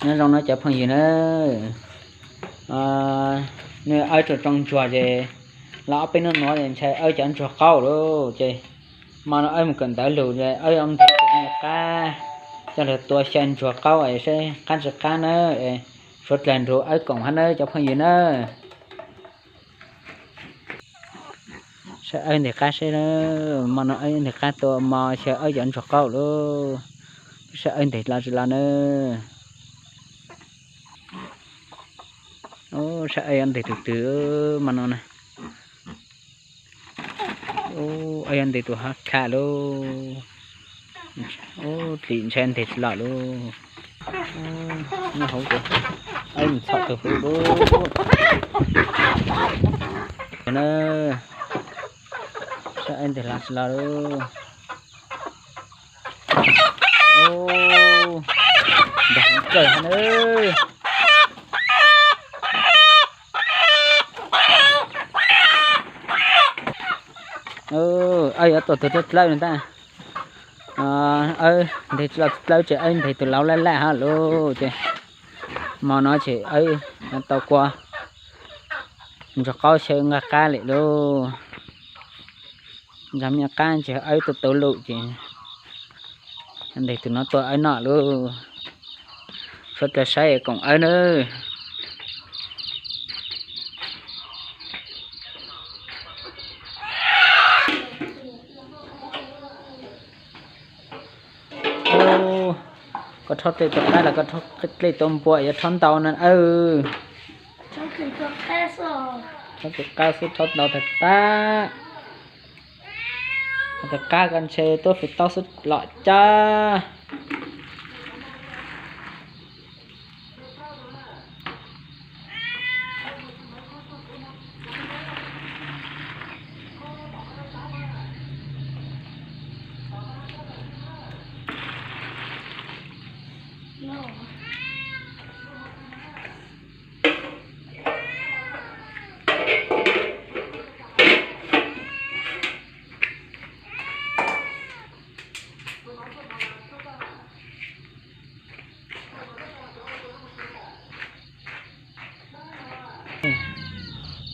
Nyob zoo na cov phooj ywg na, nws awb tsuas tsoo ntsuag ces los ob peb hnub no ces ntshai awb cov ntsuag qaub lauj. Ces hmo no awb mus kawm ntawv lug ces awb yuav ntes tus me qab coj lug tua xyaw ntsuag qaub es saib qab tsis qab na. Suav dlawg nrug awb koom hab na cov phooj ywg na. Saib awb ntes qab seb, hmo no awb ntes qab tua hmo xyaw awb cov ntsuag qaub lauj. Saib awb ntes los tsis los na. Saib awb yuav ntes tus twg hmo no na. Awb yuav ntes tus hab khaj lauj. Dlim ntshai ntes tsis los lauj. Nyob hauv ces awb mus txhom tus huv lauj. Na, saib awb ntes los tsis los lauj. Ntes kawg na. Awb yuav tua tus dlawb dlawb no ntag. Awb ntes tsis los dlawb ces awb ntes tus laus laj laj hab lauj. Ces hmo no ces awb tau kua ntsuag qaub xyaw nqaj qab li lauj. Ntsuag me qab ces awb tua tau lawm ces ntes tus no tua awb noj lauj. Suav dlawg saib koom awb nawb. Koj rhaub dlej tua qaib los koj rhaub dlej tua npua yuav rhaub ntau na awb? Rhaub tus qab xwb rhaub ntau tag tag. Tus qab koj ntshe tuab fwm taub xwb los cas.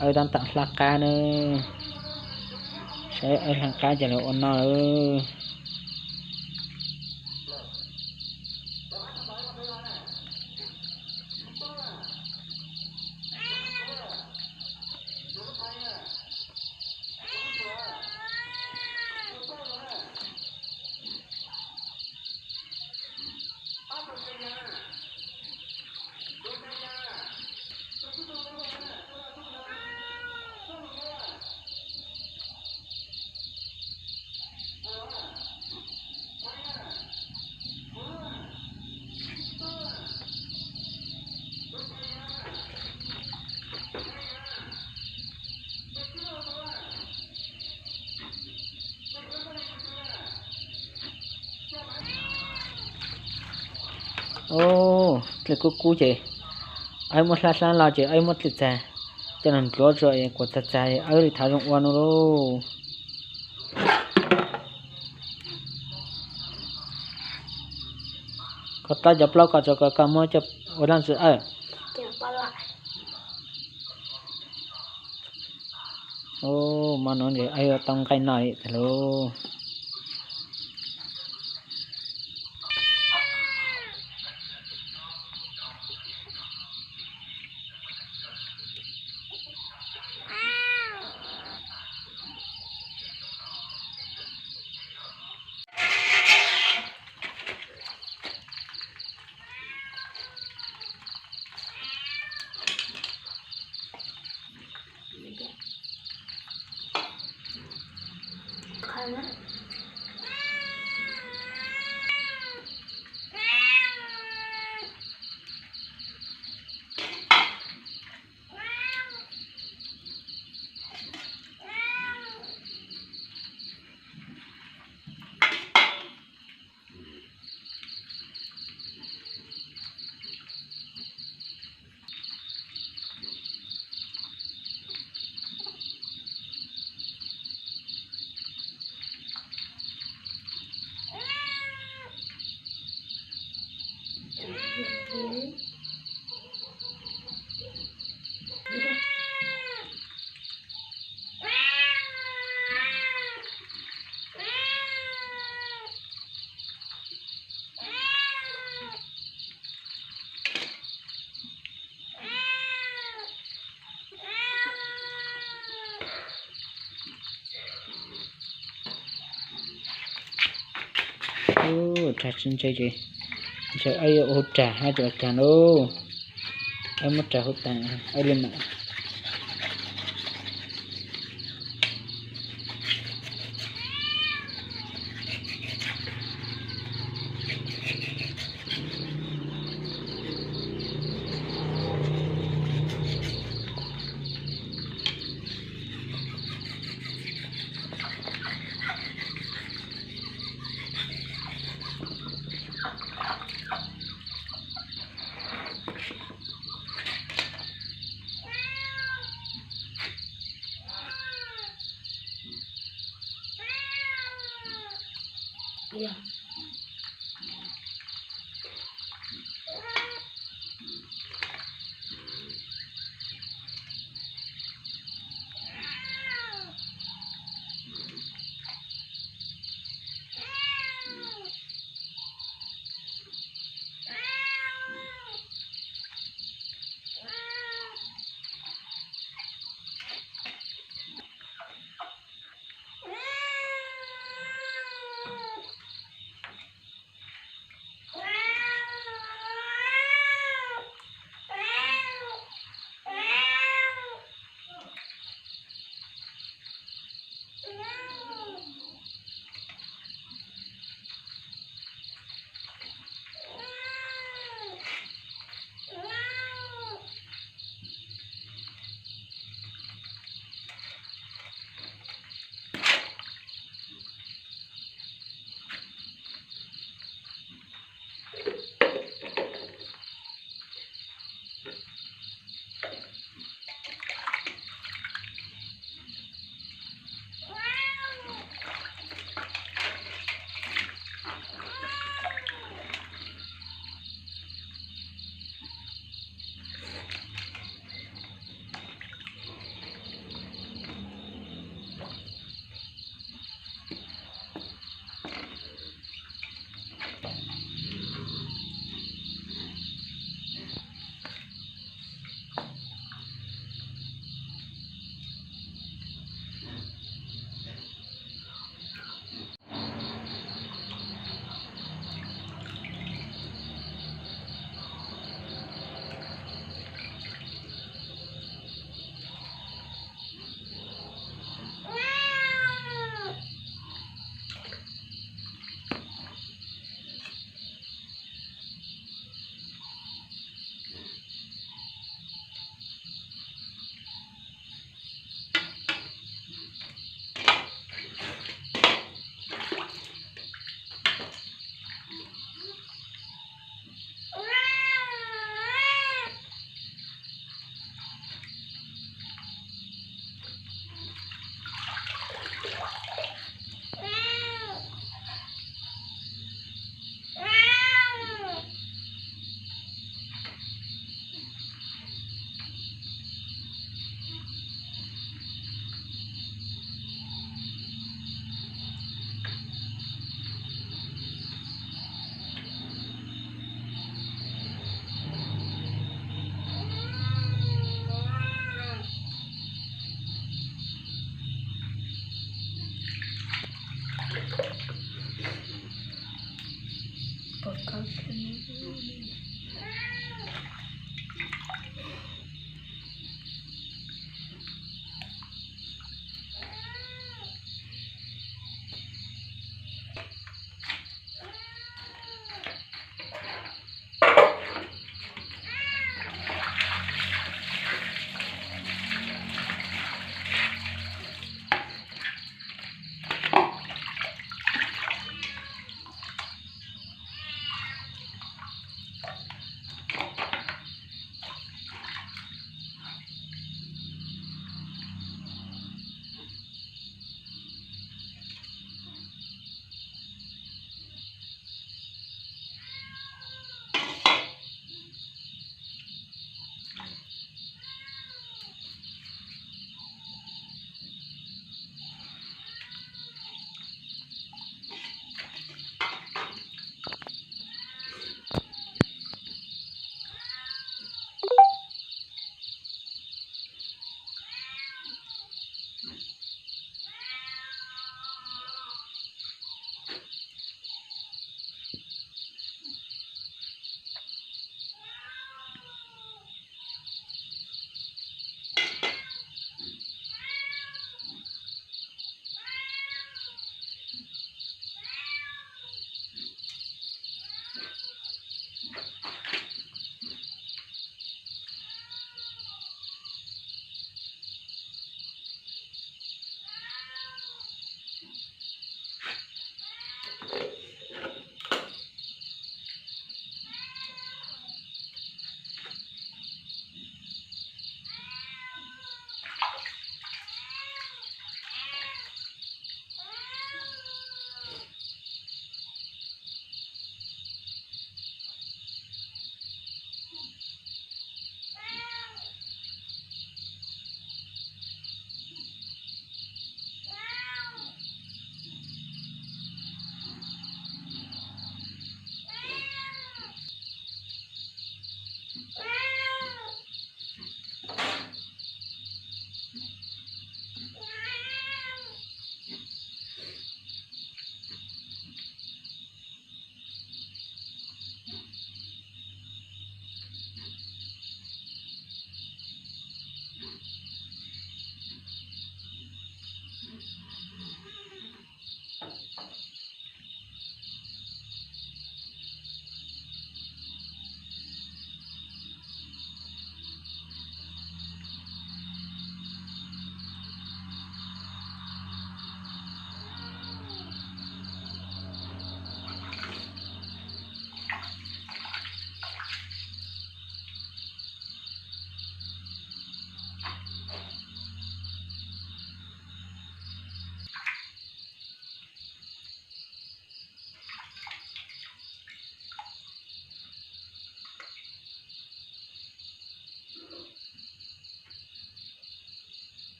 Awb tab tom hlab qab na. Saib awb hlab qab ces lawv ua noj lawm. Dlej kub kub ces awb muab hlab hlab los ces awb muab dlej txag coj los ntxuav tsuas kuas txag txag awb li thaum zoo ua no lauj. Koj tab cov plaub ko tso ko koj muab coj ua laj ntsis awb. Hmo no ces awb yuav tau nqaij noj li tag lauj. Ub, rag tsis ntse ces ntshe wb yuav ua rag hab rov kag lauj. Wb muab rag hauv tas wb li mam